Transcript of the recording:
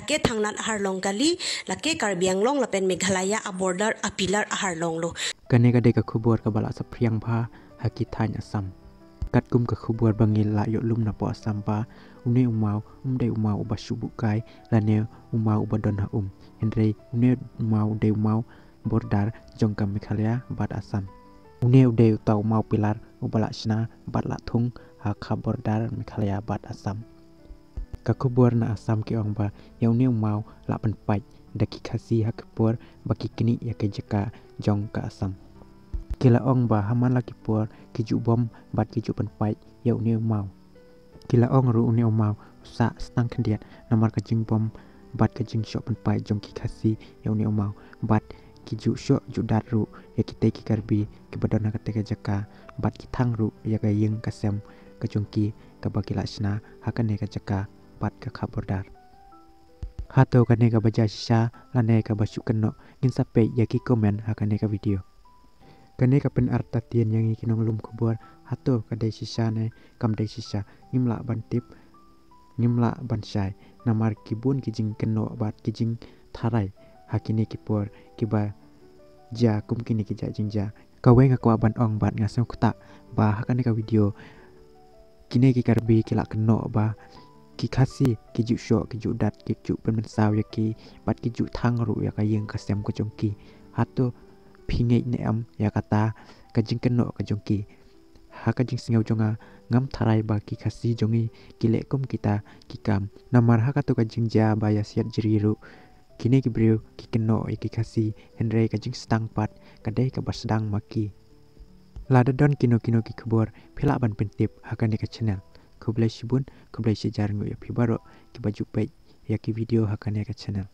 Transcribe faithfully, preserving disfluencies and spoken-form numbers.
Ke Thangnat Harlong Kali, la ke Karbi Anglong la pen Meghalaya a border a pillar a Harlong lo. Kane ka dei ka khubor kaba la saphriang bha ha ki thaiñ Assam. Katkum ka khubor ba ngi la ïoh lum na poh Assam ba une u maw um dei u maw uba shu buh kai lane u maw uba don ha um. Hynrei une u maw u dei u maw border jong ka Meghalaya bad Assam. Une u dei uta u maw pillar uba la shna bad la thung ha ka border Meghalaya bad Assam. Ka khubor na Assam ki ong ba ïa une u maw la pynpait da ki Khasi ha ki por ba ki knieh ïa ki jaka jong ka Assam. Ki la ong ba ha man la ki por ki ju bom bad ki ju pynpait ïa une u maw. Ki la ong ruh une u maw u sah stang khyndiat namar ka jingbom bad ka jingshoh pynpait jong ki Khasi ïa une u maw bad ki ju shoh ju dat ruh ïa kitei ki Karbi kiba don ha katei ka jaka bad ki thang ruh ïa ka ïing ka sem ka jong ki kaba ki la shna ha kane ka jaka bad ka kha border. Hato kane kaba jia shisha lane kaba shu kynnoh? Ngin sa peit ïa ki comment ha kane ka video. Kane ka pynartatien ïa ngi ki nonglum khubor, hato ka dei shisha ne kam dei shisha? Ngim lah ban tip, ngim lah ban shai namar ki bun ki jingkynnoh bad ki jingtharai ha kine ki por kiba jia kum kine ki jait jingjia. Kawei nga kwah ban ong bad nga sngewthuh ba ha kane ka video kine ki Karbi ki la kynnoh ba ki Khasi ki ju shoh ki ju dat ki ju pynmynsaw ïa ki bad ki ju thang ruh ïa ka ïing ka sem ka jong ki. Hato phi ngeit ne em ïa kata ka jingkynnoh ka jong ki? Ha ka jingsngew jong nga ngam tharai ba ki Khasi jong ngi ki leh kum kita ki kam. Namar ha kato ka jingjia ba ïa siat jri ruh kine ki briew ki kynnoh ïa ki Khasi, hynrei ka jingsdang pat ka dei kaba sdang ma ki. Lada don kino kino ki khubor phi lah ban pyntip ha kane ka channel. Khublei shibun, khublei shihajar nguh ïa phi baroh kiba ju peit ïa ki video ha kane ka channel.